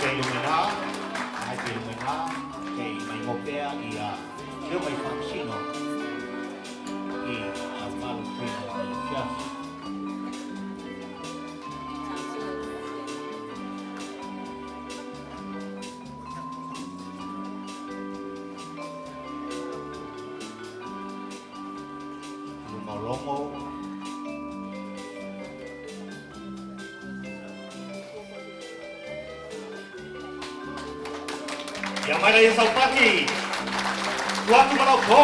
pea i lumena, ai pea i lumena, kei mai ngopea i a leo mai whamasino i a malu pena i fiafi. Lumolongo. Ia mai lai e saupati, tuatu malau pō,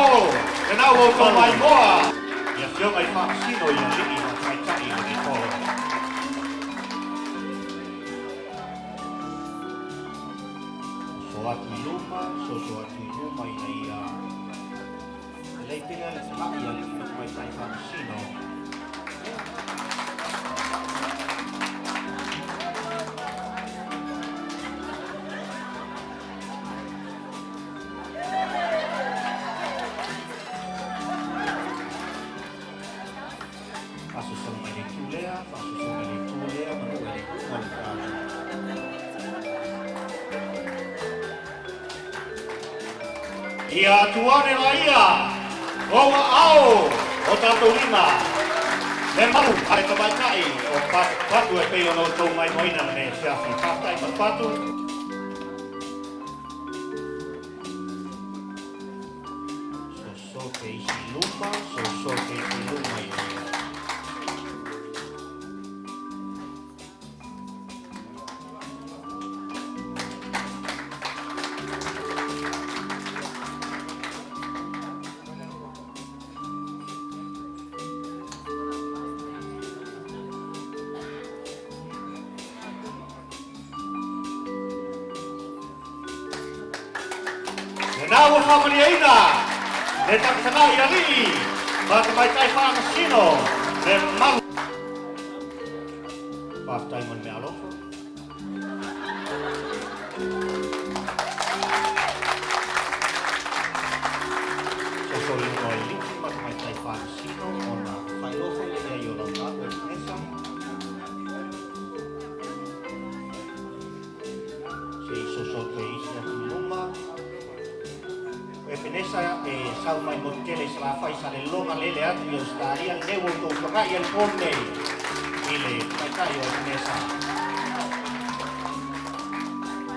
te nau o tō mai moa. Ia fioga i whamasino i a lii ma taitai o nei pō. So atu i luma, so atu i luma i nei a. Lei pea le takai a lii ma taitai whamasino. Ia tuane la ia, o wa ao, o tātou lima. Le malu, a le tamaitai, o patu e pei ona outou mai moina me siafi. Pātai ma patu. So te isi luma, so te isi luma i ia. Nā ua whamaliaina, le takatanga i alii, mā te maitai whāmasino, le malu. Whāwhtai mo le mea alofa. So i lunga o le liki ma te maitai whāmasino, ona whailofa i le ea i o lau ngā koe Vanessa. Se i soso te isi atu i luma. O Epenesa e sau mai mo tele sa la fai sa le longa lele atu i Australia le o tau whakai al pō nei i le taitai o Epenesa.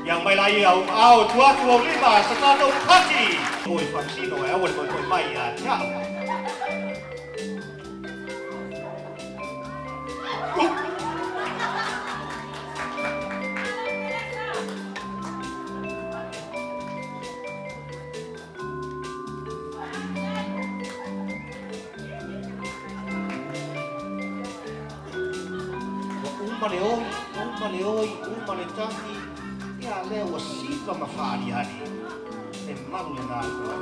Ia mai lai au ao tuatu au lima sa tātou pati. O i whamasino e aua le koe mai a te ao. Uma le oi, uma le tahi, ia lea ua sika ma whaariari. E malu le nā kua.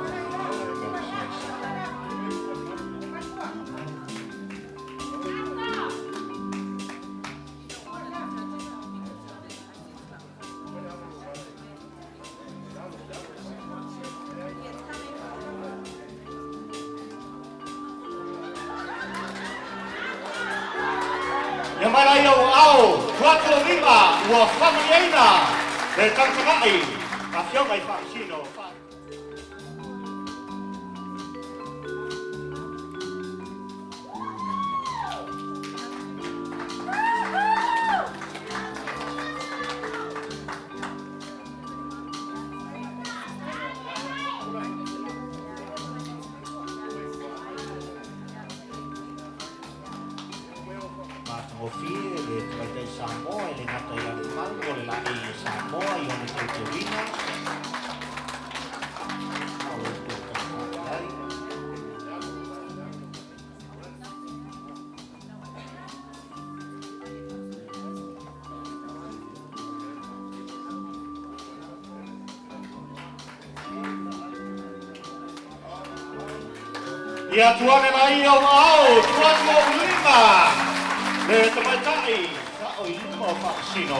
Ia mai lai au ao, tuatu o lima, ua whamaliaina, le tangatakai, a fioga i whamasino. Mātangofie le tamaitai Samoa e le ngata i lana mau o le laei e Samoa i ona tautuina. O le tau ai. Ia tuane lai au ao, tuatu au lima, le tamaitai, sa o i luma o whamasino.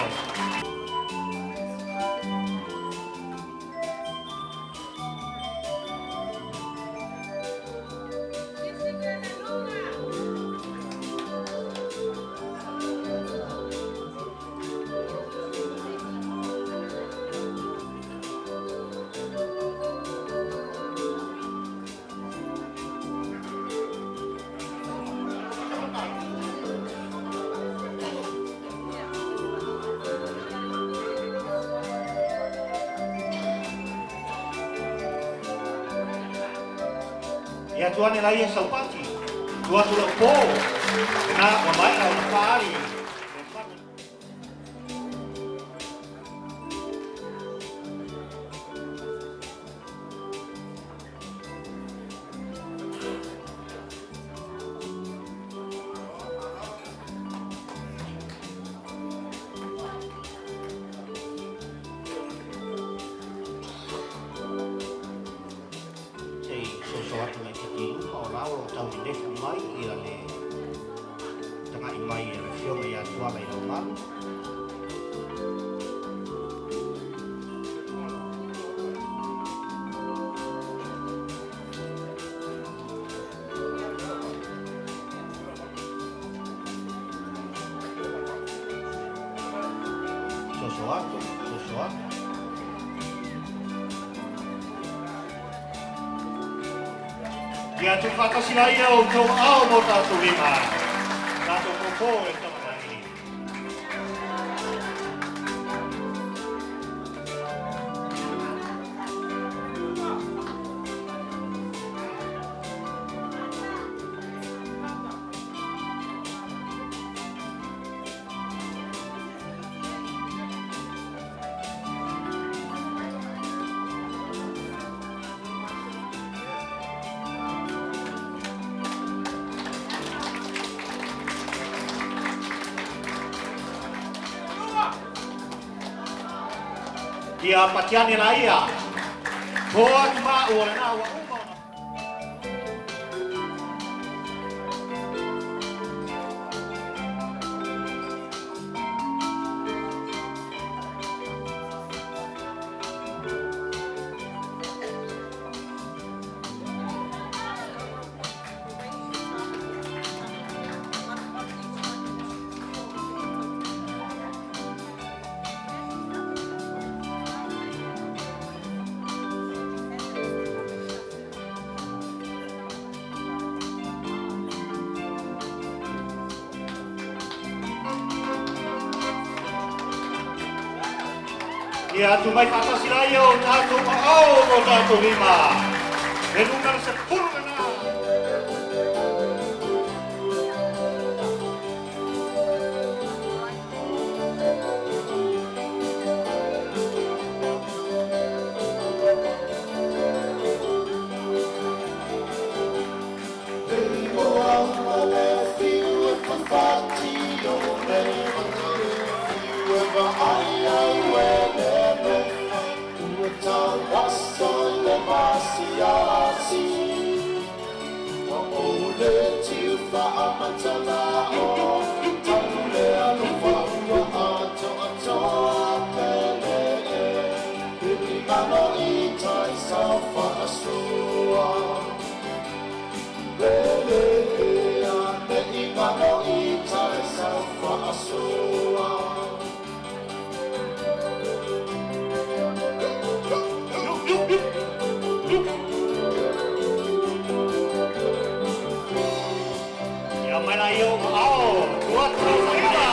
Ia tuane la ia saupati. Tua tu lau pō. Na ua maea ona fa'aali le manu. Se i soso atu laitiiti i luma o la o lo o tau nenefu mai ia le taga'i mai e le Afioga ia Tuala i Laumalu. Soso atu, soso atu. Ia tuufaatasi laia o outou aao ma o tatou lima. Tatou pōpō e le Tamalagi. Ia patiane laia. Po atu ma'u o lenā ua uma ona. Ia atu mai faatasi laia o tatou aao ma o tatou lima. Le numera 10 lenā. Ia mai laia o aao, tua atu lau faiva.